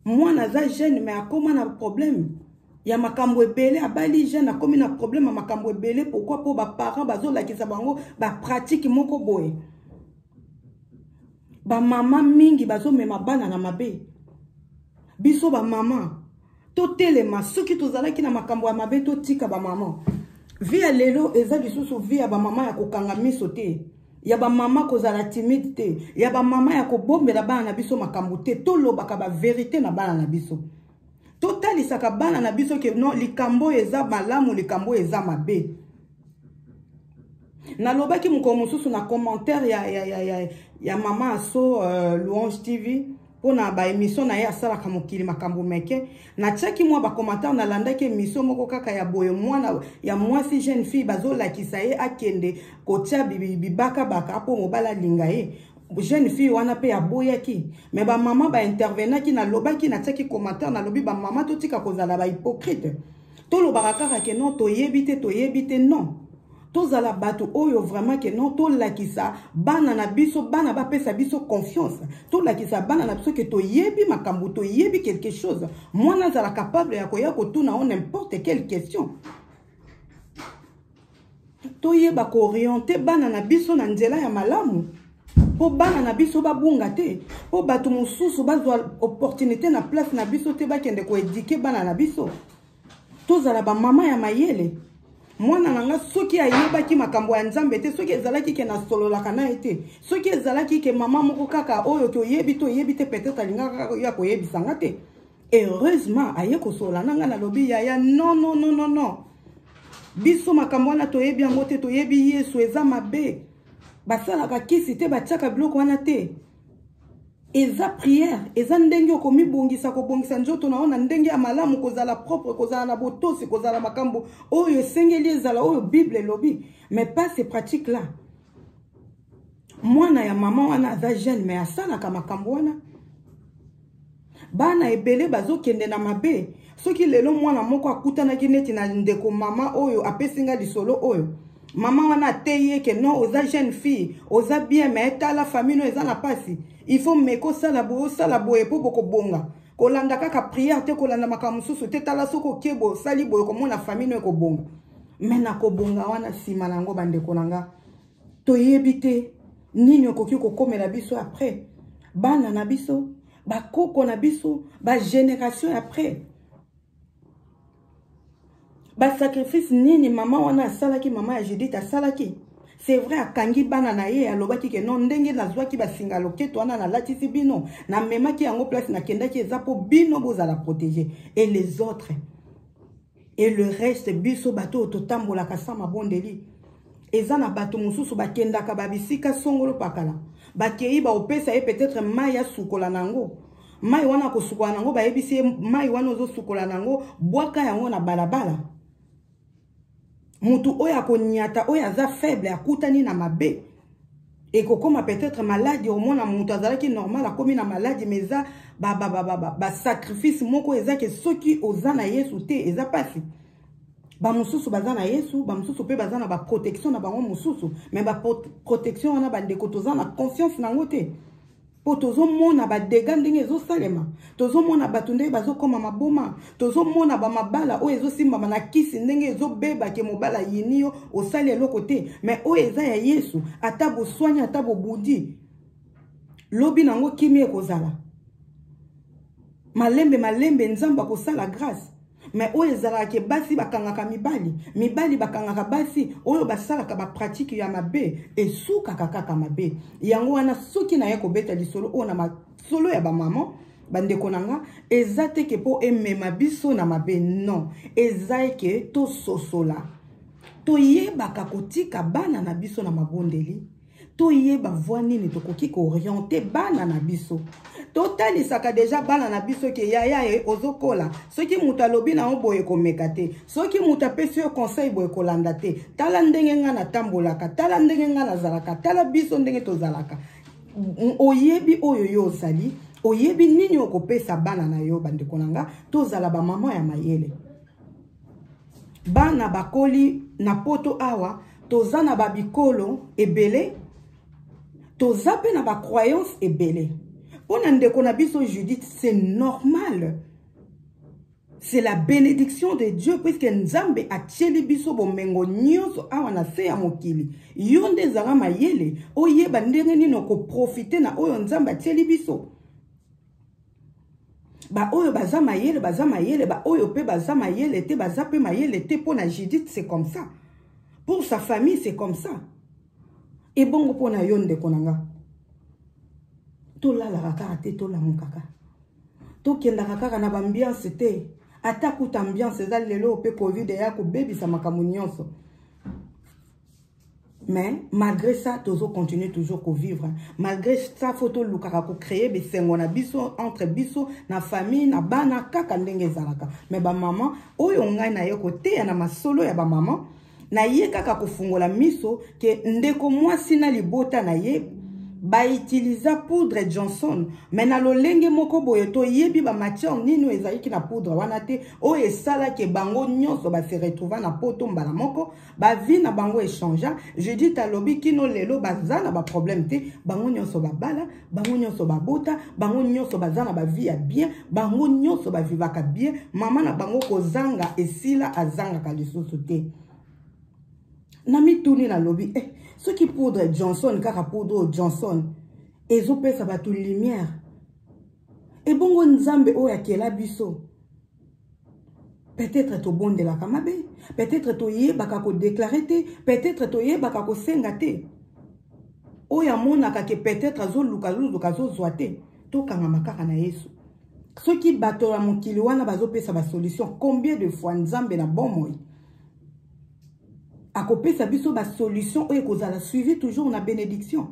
Mwana aza jeune, mais akóma na problème ya makambo ebele. Abali jeune, akómi na problème ya makambo ebele. Pourquoi? Mpo baparent bazolakisa bango bapratique moko boye. Bamama mingi bazomema bana na mabe. Biso bamama totelema. Soki tozalaki na makambo ya mabe, totika. Bamama, vie ya lelo eza lisusu vie ya bamama ya kokanga miso te, ya bamama kozala timide te, ya bamama ya kobombela bana na biso makambo te. Tolobaka bavérité na bana na biso, totalisaka bana na biso ke non, likambo oyo eza malamu, likambo oyo eza mabe. Nalobaki mokolo mosusu na commentaire ya mama Aso Louange TV, mpona baémission na ye asalaka mokili makambo meke. Natiaki mwa bacommentaire. Nalandaki émission moko kaka ya boye, mwana ya mwasi, jeune fille, bazolakisa ye akende kotia bibakabaka mpo mobali alinga ye. Jeune fille wana mpe aboyaki, mais bamama baintervenaki. Nalobaki, natiaki commentaire, nalobi: "Bamama, totika kozala bahypocrite, tolobaka kaka ke non, toyebi te, toyebi te." Non, tozala bato oyo vraiment ke non, tolakisa bana na biso, bana bapesa biso confiance. Tolakisa bana na biso ke toyebi makambo, toyebi quelque chose. Mwana azala capable ya koya kotuna o n'importe quelle question. Toyeba koorienter bana na biso na nzela ya malamu, mpo bana na biso babunga te, mpo bato mosusu bazwa opportunité na place na biso te, bakende koéduquer bana na biso. Tozala bamama ya mayele. Mwana na nga, soki ayebaki makambo ya Nzambe te, soki ezalaki ke nasololaka na ye te, soki ezalaki ke mama moko kaka oyo toyebi, toyebi te, peut-être alingaka kaka ya koyebisa nga te. Heureusement aye kosolola na nga. Nalobi: "Yaya, non, non, non, non, non, biso makambo wana toyebi yango te, toyebi Yesu, eza mabe, basalaka kisi te, batiaka biloko wana te. Eza prière, eza ndenge okomibongisa, kobongisa nzoto na yo na ndenge ya malamu, kozala propre, kozala na botosi, kozala makambo oyo esengeli ezala, oyo Bible elobi, mais pas ces pratiques là." Mwana ya mama wana aza jeune, mais asalaka makambo wana. Bana ebele bazokende na mabe. Soki lelo mwana moko akutanaki neti na ndeko mama oyo apesi nga lisolo oyo, mama wana ateyi ye ke non, oza jeune fille, oza bien, mais tala famille no eza na mpasi, il faut meka osala boye, osala boye mpo bokobonga. Kolanda kaka prière te, kolanda makambo mosusu te. Tala, soki okie boye, osali boye, komona famille no ekobonga. Mais na kobonga wana, nsima na yango, bandeko na nga, toyebi te nini okoki kokomela biso après, bana na biso, bakoko na biso, bagénération après. Basacrifice nini mama wana asalaki, mama ya Judith asalaki? C'est vrai, akangi bana na ye, alobaki ke non, ndenge nazwaki basinga loketo wana, nalatisi bino, namemaki yango place nakendaki, eza mpo bino bozala protégé. Et les autres et le reste, biso bato oyo totambolaka sa mabondeli, eza na bato mosusu bakendaka babisika songolo pakala, bakei, baopesa ye peut-être mai asukola na yango. Mai wana akosukola na yango, bayebisi ye: "Mai wana ozosukola na yango, bwaka yango na balabala." Mutu oyo akoniata, oyo aza faible, akutani na mabe. Ekokoma peut-être maladi, omona moto azalaki normal akomi na maladi, mais eza basacrifice ba, ba, ba, ba moko eza ke soki oza na Yesu te, eza mpasi. Bamosusu baza na Yesu, bamosusu mpe baza na baprotection na bango mosusu, mais baprotection wana, bandeko, toza na confiance nango te, mpo tozomona badega ndenge ezosalema, tozomona bato ndenge bazokoma maboma, tozomona bamabala oyo ezosimbama na kisi ndenge ezobeba, ke mobala ayini yo, osali eloko te. Mais oyo eza ya Yesu, ata boswani, ata bobudi, lobi nango kimia ekozala. Malembe malembe Nzambe akosala grâce. Mais oyo ezalaka ke basi bakangaka mibali, mibali bakangaka basi, oyo basalaka bapratike ya mabe, esukaka kaka mabe. Yango wana soki naye kobeta lisolo oyo na masolo ya bamama, bandeko na nga, eza te ke mpo emema biso na mabe, non. Eza eke tososola, toyebaka kotika bana na biso na mabondeli, toyeba voi nini tokoki kooriente bana na biso. Totalisaka deja bana na biso ke yaya ye ozokola, soki moto alobi na yo boye, komeka te. Soki moto apesi yo conseil boye, kolanda te. Tala ndenge ngai natambolaka, tala ndenge ngai nazalaka, tala biso ndenge tozalaka. Oyebi oyo yo ozali, oyebi nini okopesa bana na yo. Bandeko na nga, tozala bamama ya mayele. Bana bakoli na Poto awa, toza na babikolo ebele, toza mpe na bacroyance ebele. Mpo na ndeko na biso Judith, c'est normal, c'est la bénédiction de Dieu, puisque Nzambe atieli biso bomengo nyonso awa na se ya mokili. Yo nde ezala mayele, oyeba ndenge nini okoprofite na oyo Nzambe atieli biso. Baoyo baza mayele baza mayele, baoyo mpe baza mayele te baza mpe mayele te. Mpo na Judith, c'est comme ça. Pour sa famille, c'est comme ça. Ebongo mpo na yo, ndeko na nga, tolalaka kaka te, tolamukaka, tokendaka kaka na baambiance te. Ata kuta ambiance eza lelo mpe Covid eya kobebisa makambo nyonso, mais malgré ça tozo continuer toujours kovivre. Malgré ça, faut tolukaka kocréer bisengo na biso, entre biso na famille, na bana, kaka ndenge ezalaka. Mais bamama oyo ngai naye koteya na masolo ya bamama, naye kaka kofungola miso ke ndeko mwasi na libota na ye bautiliza poudre Johnson, mais na lolenge moko boye toyebi bamatière nini oyo ezalaki na poudre wana te, oyo esalaki bango nyonso base retrouva na Poto mbala moko, bavie na bango echangea. Judith alobi kino lelo baza na baproblème te. Bango nyonso babala, bango nyonso babota, bango nyonso baza na bavie ya bien, bango nyonso bavivaka bien. Mama na bango kozanga esila, azangaka lisusu te. Na mituni nalobi, eh, soki poudre Johnson, kaka poudre oyo Johnson ezopesa bato lumière, ebongo Nzambe oyo akela biso? Peut-être tobondelaka mabe, peut-être toyebaka kodeklare te, peut-être toyebaka kosenga te. Oyo amonaka ke peut-être azoluka, azoluka, azozwa te, tokangama kaka na Yesu. Soki bato ya mokili wana bazopesa basolution, combien de fois Nzambe na bomoi akopesa biso basolution oyo ekozala suivi toujours na bénédiction,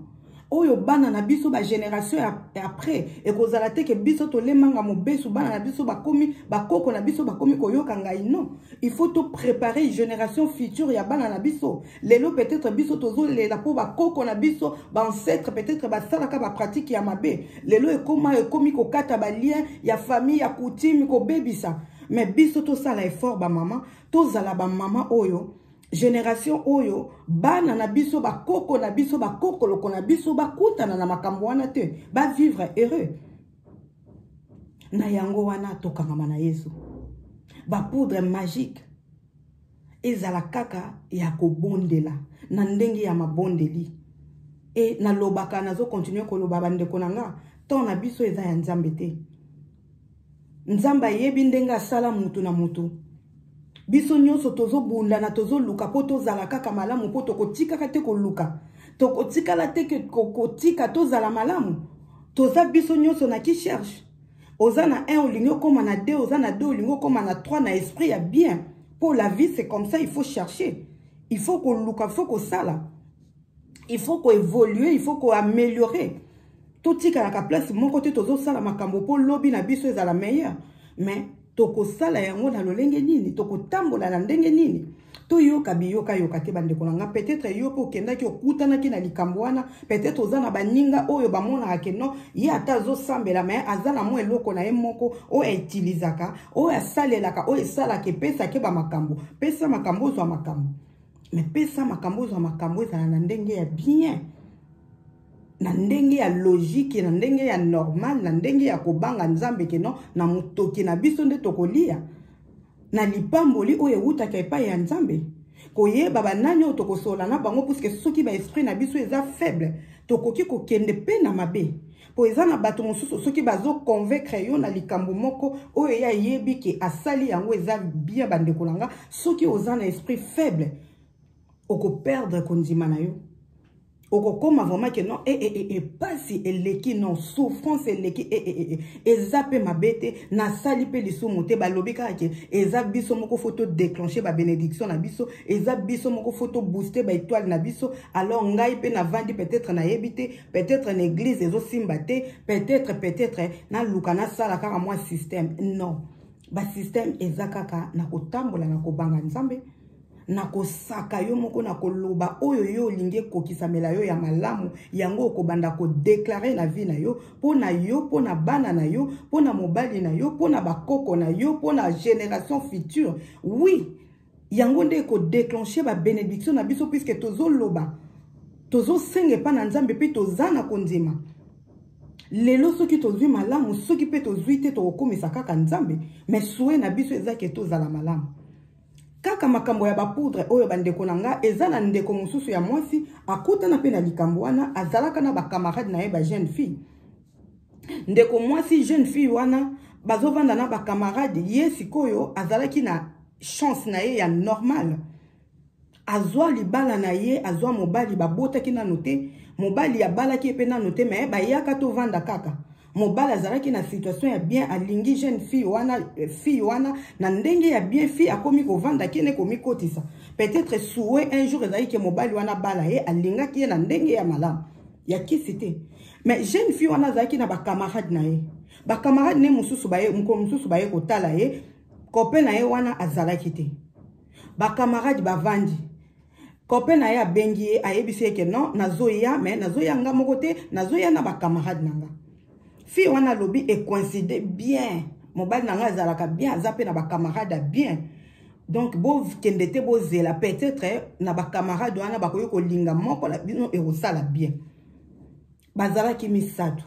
oyo bana na biso, bagénération ya après, ekozala te ke biso tolemanga mobesu, bana na biso bakomi, bakoko na biso bakomi koyoka ngai. Non, il faut topréparer génération future ya bana na biso. Lelo peut-être biso tozolela mpo bakoko na biso, baancêtre, peut-être basalaka bapratique ya mabe. Lelo ekoma, ekomi kokata balien ya famille, ya coutume, kobebisa. Mais biso tosala effort, bamama, tozala bamama oyo génération oyo bana na biso, bakoko na biso, bakokoloko na biso bakutana na makambo wana te, bavivre heureux. Na yango wana tokangama na Yesu. Bapoudre magique ezala kaka ya kobondela na ndenge ya mabondeli. E nalobaka, nazokontinue koloba, bandeko na nga, temps na biso eza ya Nzambe te. Nzambe ayebi ndenge asala mutu na mutu. Biso nyonso tozobundana, tozoluka mpo tozala kaka malamu, mpo tokotikaka te koluka, tokotikala te kotika tozala malamu. Toza biso nyonso na qui cherche. Oza na 1, olingi okóma na 2, oza na 2, olingi okóma na 3, na esprit ya bien. Mpo la vie, c'est comme ça, il faut chercher, il faut koluka, il faut kosala, il faut koévoluer, il faut koaméliorer. Totikalaka place moko te, tozosala makambo mpo lobi na biso ezala meilleur. Mais Tokosala yango na lolenge nini? Tokotambola na ndenge nini? Toyoka biyokayoka te, bandeko na nga. Peut-être yo mpe okendaki, okutanaki na likambo wana. Peut-être oza na baninga oyo bamonaka ke non, ye ata azosambela, mais aza na mwa eloko na ye moko oyo autilisaka, oyo asalelaka, oyo esalaka, epesaki bamakambo. Pesa makambo, ozwa makambo. Mais pesa makambo, ozwa makambo, ezala na ndenge ya bien, na ndenge ya logique, na ndenge ya normal, na ndenge ya kobanga Nzambe, ke non, na motoki na biso nde tokolia na lipamboli oyo ewutaka epai ya Nzambe. Koyeba banani oyo tokosola na bango, puisque soki baesprit na biso eza faible, tokoki kokende mpe na mabe. Mpo eza na bato mosusu, soki bazoconvaincre yo na likambo moko oyo ye ayebi ke asali yango eza bien, bandeko na nga, soki oza na esprit faible, okoperdre kondima na yo, okokóma vraiment ke non, pasi eleki, non, souffrance eleki, eza mpe mabe te, nasali mpe lisumu te. Balobi kaka ke eza biso moko faut todéclenche babénédiction na biso, eza biso moko faut tobooste baétoile na biso. Alors ngai mpe navandi, peut-être nayebi te, peut-être na église ezosimba te, peut-être naluka nasala kaka mwa système. Non, basystème eza kaka na kotambola na kobanga Nzambe, na kosaka yo moko, na koloba oyo yo olingi ekokisamela yo ya malamu. Yango okobanda kodéclarer na vie na yo, mpo na yo, mpo na bana na yo, mpo na mobali na yo, mpo na bakoko na yo, mpo na génération future. Oui, yango nde ekodéclenche babénédiction na biso, puisque tozoloba, tozosenga epa na Nzambe mpe toza na kondima. Lelo soki tozwi malamu, soki mpe tozwi te, tokokomisa kaka Nzambe. Mais souhait na biso eza ke tozala malamu. Kaka makambo ya bapoudre oyo, bandeko na nga, eza na ndeko mosusu ya mwasi akutana mpe na likambo wana. Azalaka na bacamarade na ye, bajeune fille. Ndeko mwasi, jeune fille wana, bazovanda na bacamarade. Ye sikoyo azalaki na chance na ye ya normal, azwa libala na ye, azwa mobali, babotaki nano te, mobali abalaki ye mpe nano te, mais bayaka tovanda kaka. Mobali azalaki na situation ya bien, alingi jeune fille wana, fille wana na ndenge ya bien. Fille akomi kovanda, kende komikotisa. Peut-être souhait un jour ezalaki ke mobali wana bala ye, alingaki ye na ndenge ya malamu, ya kisi te. Mais jeune fille wana azalaki na bacamarade na ye. Bacamarade ne mosusu baye, mokolo mosusu baye kotala ye, copain na ye wana azalaki te. Bacamarade bavandi, copain na ye abengi ye, ayebisi ye ke non, nazoya, mais nazoya nga moko te, nazoya na bacamarade na nga. Fille wana alobi ecoïncide bien, mobali na nga azalaka bien, aza mpe na bacamarade ya bien, donc bokende te, bozela, peut-être na bacamarade wana bakoki kolinga moko na bino, ekosala bien. Bazalaki misato.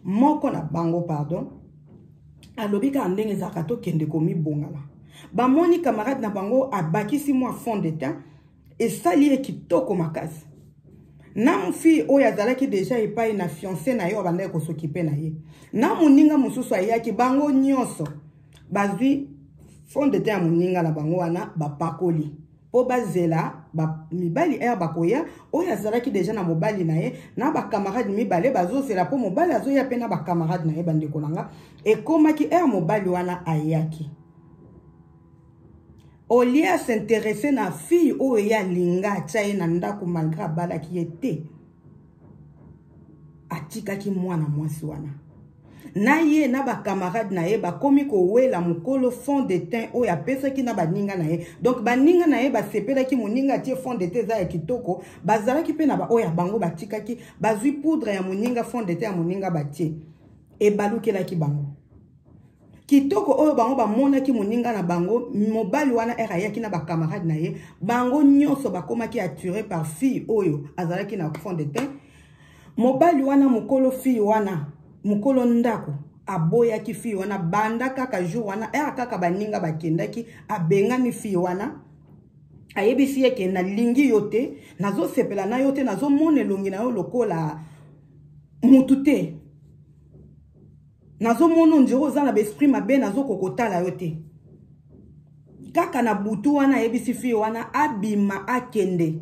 Moko na bango, pardon, alobi kaka ndenge ezalaka, tokende komibongala. Bamoni camarade na bango abakisi mwa fond de teint, esali ye kitoko makasi. Na fille oyo azalaki déjà epai na fiancé na ye, oyo abandaki kos'occuper na ye, na moninga mosusu ayaki, bango nyonso bazwi fond de teint ya moninga na bango wana, bapakoli mpo bazela mibali ere bakoya. Oyo azalaki déjà na mobali na ye na bacamarade mibale bazozela, mpo mobali azoya mpe na bacamarade na ye. Bandeko na nga, ekomaki ere mobali wana ayaki, au lieu as'intéresse na fille oyo ye alinga, atya ye na ndako malgré abalaki ye te, atikaki mwana mwasi wana na ye na bacamarade na ye. Bakomi kowela mokolo fond de teint oyo apesaki na baninga na ye. Donc baninga na ye basepelaki, moninga atie fond de teint, eza ya kitoko. Bazalaki mpe na baoyo ya bango batikaki, bazwi poudre ya moninga, fond de teint ya moninga batie, ebalukelaki bango. Kitoko oyo bango bamonaki moninga na bango, mobali wana ere ayaki na bacamarade na ye, bango nyonso bakomaki attiré par fille oyo azalaki na fond de teint. Mobali wana, mokolo fille wana, mokolo ndako, aboyaki fille wana banda kaka jour wana. Ere kaka baninga bakendaki, abengani fille wana, ayebisi ye ke nalingi yo te, nazosepela na yo te, nazomona elongi na yo lokola mutu te, nazomona ondire oza na baesprit mabe, nazokoka kotala yo te. Kaka na butu wana ayebisi fille wana abima, akende.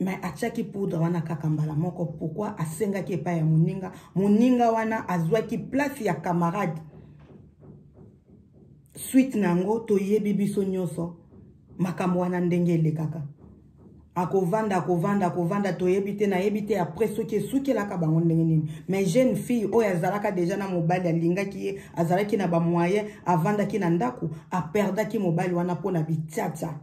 Mais atiaki poudre wana kaka mbala moko. Pourquoi? Asengaki epai ya moninga. Moninga wana azwaki place ya camarade. Suite na yango, toyebi biso nyonso makambo wana ndenge elekaka. Akovanda, akovanda, akovanda, toyebi te, nayebi te après soki esukelaka bango ndenge nini. Mais jeune fille oyo azalaka deja na mobali, alingaki ye, azalaki na bamoyen, avandaki na ndako, aperdaki mobali wana mpona bitiatia,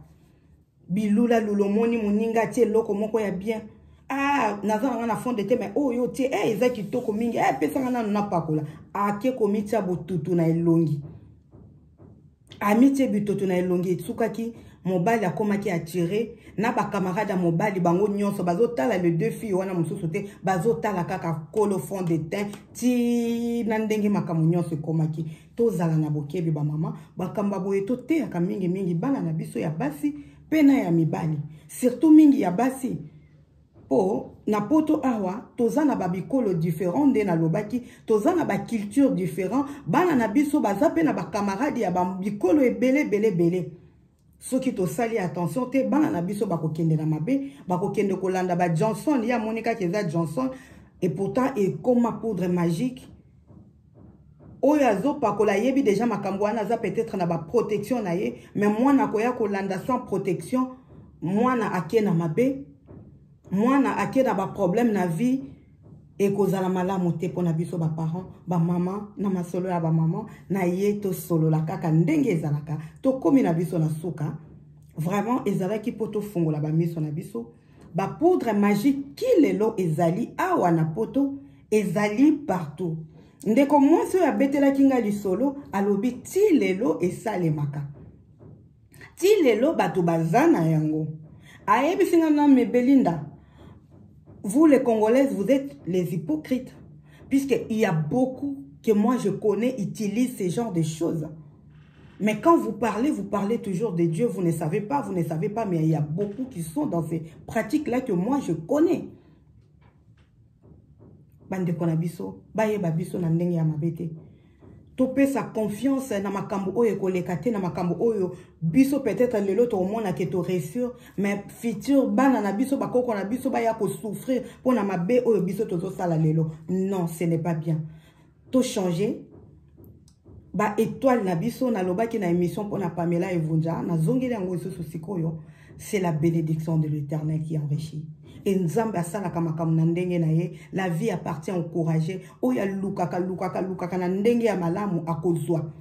bilulalula. Omoni moninga atie eloko moko ya bien: "Ah, naza nanga na fond de teint, mais oyo otie, eh, eza kitoko mingi, eh, pesanga nanu napakola." Ake komitia botutu na elongi, amitie bitoto na elongi. Esukaki, mobali akomaki attiré na bacamarade ya mobali. Bango nyonso bazotala les deux filles wana mosusu te, bazotala kaka kolo fond de teint. Ti na ndenge makambo nyonso ekomaki. Tozala na bokebi, bamama. Makambo boye toteyaka mingimingi bana na biso ya basi mpe na ya mibali, surtout mingi ya basi, mpo na Poto awa toza na babikolo différent. Nde nalobaki, toza na baculture différent. Bana na biso baza mpe na bacamarade ya bikolo ebele ebele ebele. Soki tosali attention te, bana na biso bakokende na mabe, bakokende kolanda baJohnson. Ye amoni kaka eza Johnson et pourtant ekoma poudre magique. Oyo azopakola ayebi deja makambo wana, aza peut-être na baprotection na ye, mais mwana akoya kolanda sans protection. Mwana ake na mabe, mwana ake na baproblème na vie. Ekozala malamu te mpona biso baparent, bamama. Na masolo ya bamama na ye, tosolola kaka ndenge ezalaka. Tokómi na biso na suka. Vraiment, ezalaki mpo tofungola bamiso na biso. Bapoudre magique ki lelo ezali awa na Poto, ezali partout. Ndeko mwasi oyo abetelaki ngai lisolo alobi ti lelo esalemaka, ti lelo bato baza na yango. Ayebisi nga na: "Mais Belinda, vous les Congolaises, vous êtes les hypocrites, puisque il y a beaucoup que moi je connais utilisent ce genre de choses. Mais quand vous parlez, vous parlez toujours de Dieu, vous ne savez pas, vous ne savez pas, mais il y a beaucoup qui sont dans ces pratiques-là que moi je connais." Bandeko na biso, bayeba biso na ndenge ya mabe te. Topesa confiance na makambo oyo ekoleka te, na makambo oyo biso peut-être lelo tokomona ke toréussir, mais futur bana na biso, bakoko na biso baya kosouffrir mpona mabe oyo biso tozosala lelo. Non, ce n'est pas bien. Tochanger baétoile na biso. Nalobaki na émission mpona Pamela Evunja, nazongeli yango lisusu sikoyo: c'est la bénédiction de l'Éternel qui enrichit e Nzambe asalaka makambo na ndenge na ye. La vie appartient au courageux. Oyo alukaka, lukaka, lukaka na ndenge ya malamu, akozwa.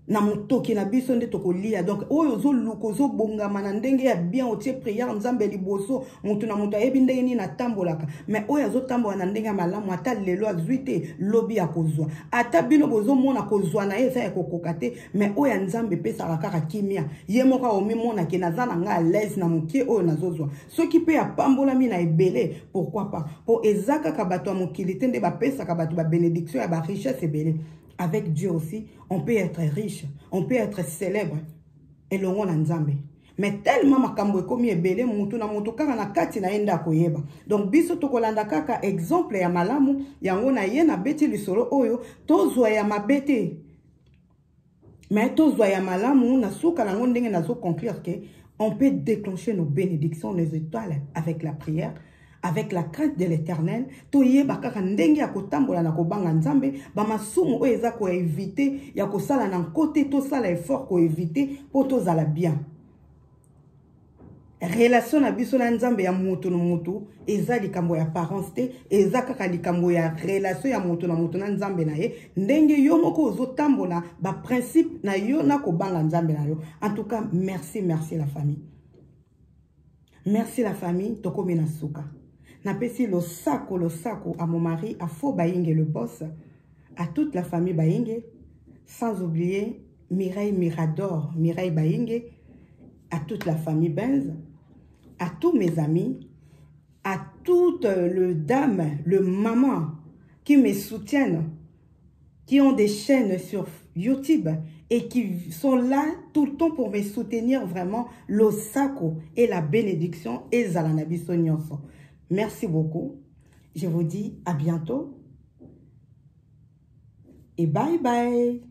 Na motoki na biso nde tokolia. Donc oyo ozoluka, ozobongama na ndenge ya bien, otie prière, Nzambe liboso. Moto na moto ayebi ndenge nini atambolaka, mais oyo azotambola na ndenge ya malamu, ata lelo azwi te, lobi akozwa. Ata bino bozomona kozwa na ye eza ya kokoka te, mais oyo ya Nzambe epesaka kaka kimia. Ye moko aomimonake: "Naza na ngai à l'aise na moke oyo nazozwa." Soki mpe apambolami na ebele, pourquoi pas? Mpo eza kaka bato ya mokili te nde bapesaka bato babénédiction ya barichesse ebele. Avec Dieu aussi, on peut être riche, on peut être célèbre elongo na Nzambe. Mais tellement makambo ekomi ebele, mutu na mutu kaka na kati na ye nde akoyeba. Donc biso tokolanda kaka exemple ya malamu. Yango na ye nabeti lisolo oyo, tozwa ya mabe te, mais tozwa ya malamu. Na suka nango, ndenge nazoconclure ke on peut déclencher nos bénédictions, nos étoiles, avec la prière, avec la crainte de l'Éternel. Toyeba kaka ndenge ya kotambola na kobanga Nzambe. Bamasumu oyo eza koevite ya kosala na nko te, tosala effort koevite mpo tozala bien. Relation na biso na Nzambe ya moto na moto eza likambo ya apparence te, eza kaka likambo ya relation ya moto na moto na Nzambe na ye, ndenge yo moko ozotambola, baprincipe na yo na kobanga Nzambe na yo. En tout cas, merci, merci la famille, merci la famille. Tokomi na suka. Napesi losako, losako à mon mari Afo Bayinge, le boss, à toute la famille Bayinge, sans oublier Mireille Mirador, Mireille Bayinge, à toute la famille Benz, à tous mes amis, à toutes les dames, le maman qui me soutiennent, qui ont des chaînes sur YouTube et qui sont là tout le temps pour me soutenir vraiment. Losako et la bénédiction ezala na biso nyonso. Merci beaucoup. Je vous dis à bientôt et bye bye.